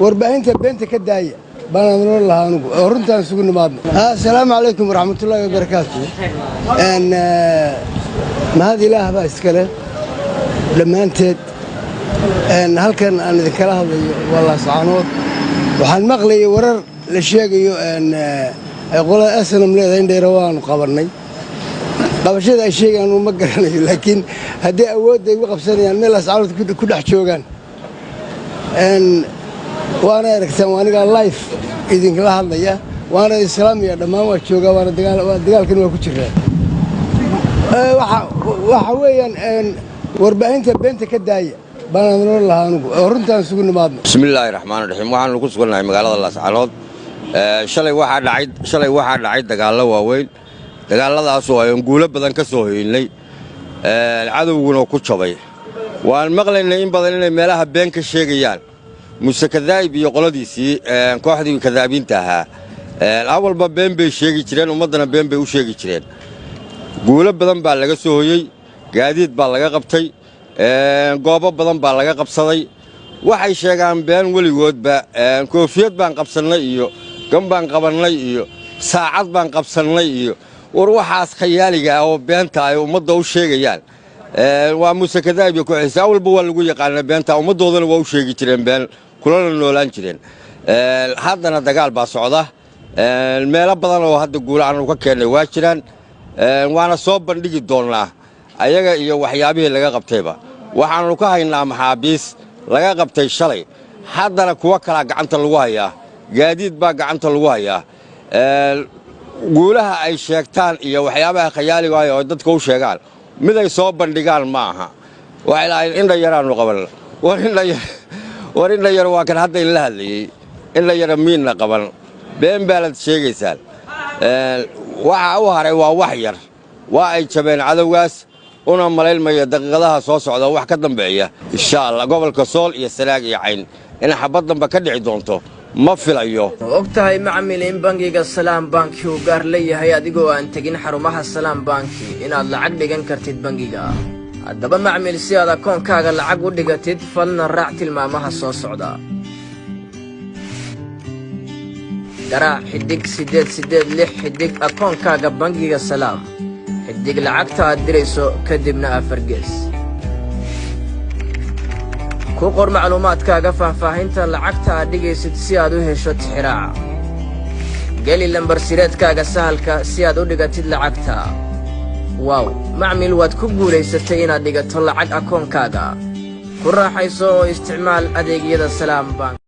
Warbaahinta beenta ka daaya baanaan oran lahaa anugu, oo runtaan isugu nimaadno. Asalaamu calaykum waraxmatullaahi wabarakaatu. Mahad Ilaah baa iskale dhammaanteed. Halkan aan idinkala hadlayo waa Laascaanood. Waxaan maqlayay warar la sheegayo ay qolada SNM leedahay Indhayra waanu qabannay. Qabashada ay sheegayaan ma garanayo, laakiin haddii awoodda ay ugu qabsanayaan meel Laascaanood ku dhex joogaan, waana aragtaan. Waa anigaa live idinkala hadlaya, waana islaamiya dhammaan, waa joogaa, waana dagaalkan waa ku jiraa. Waxa weeyaan, warbaahinta beenta ka daaya baanaan oran lahaa anugu, oo runtaan isugu nimaadno. Bismillaahi raxmaan raxiim. Waxaanu ku sugannahay magaalada Laascaanood. Shalay waxaa dhacay dagaallo waaweyn, dagaalladaasoo ayaan guulo badan ka soo hoynay, cadowguna ku jabay. Waan maqlaynay in badan inay meelaha been ka sheegayaan Muse Kadaa'ib iyo qoladiisii, kooxdii kadaabiinta ahaa. Awalba been bay sheegi jireen, ummaddana been bay u sheegi jireen. Guulo badan baa laga soo hoyey, gaadiid baa laga qabtay, goobo badan baa laga qabsaday. Waxay sheegaan been weligoodba. Koofiyad baan qabsannay iyo gan baan qabannay iyo saacad baan qabsannay iyo war waxaas khayaaliga ah oo beenta ay ummadda u sheegayaan. Waa Muuse Kadaa'ib iyo kooxiisa, awalba waa lagu yaqaanaa beenta, ummaddoodana waa u sheegi jireen been, kulana noolaan jireen. Haddana dagaal baa socda. Meelo badan oo hadda guula aanu ka keennay waa jiraan, waana soo bandhigi doonnaa ayaga iyo waxyaabihii laga qabtayba. Waxaannu ka haynaa maxaabiis laga qabtay shalay, haddana kuwo kalaa gacanta lagu hayaa, gaadiid baa gacanta lagu hayaa. Guulaha ay sheegtaan iyo waxyaabaha khayaaliga ah oo dadka u sheegaan mid ay soo bandhigaan ma aha. Waxay lahayn indha yaraannu qaban. War indha yar waa kan hadda inla hadlayey. Indha yara miinna qaban, been baalaad sheegaysaan. Waxa u haray waa wax yar, waa ay jabeen cadowgaas. Una malaynmaya daqiiqadaha soo socda wax ka dambeeya, insha Allah, gobolka Sool iyo Sanaag iyo Cayn in xabad damba ka dhici doonto ma filayo. Ma og tahay, macmil, in bangiga Salaam Banki uu gaar leeyahay, adigoo aan tegin xarumaha Salaam Banki inaad lacag dhigan kartid bangiga? Haddaba macmil, si aad akoonkaaga lacag u dhigatid, falna raac tilmaamaha soo socda. Garaac *886# akoonkaaga bangiga Salaam, xidig lacagta aad dirayso, kadibna afar gees. Ku qor macluumaadkaaga faahfaahinta lacagta aad dhigaysid si aad u hesho tixiraaca. Geli lambar sireedkaaga Sahalka si aad u dhigatid lacagta. Wow macmil, waad ku guulaysatay inaad dhigato lacag akoonkaaga. Ku raaxayso oo isticmaal adeegyada Salaam Bank.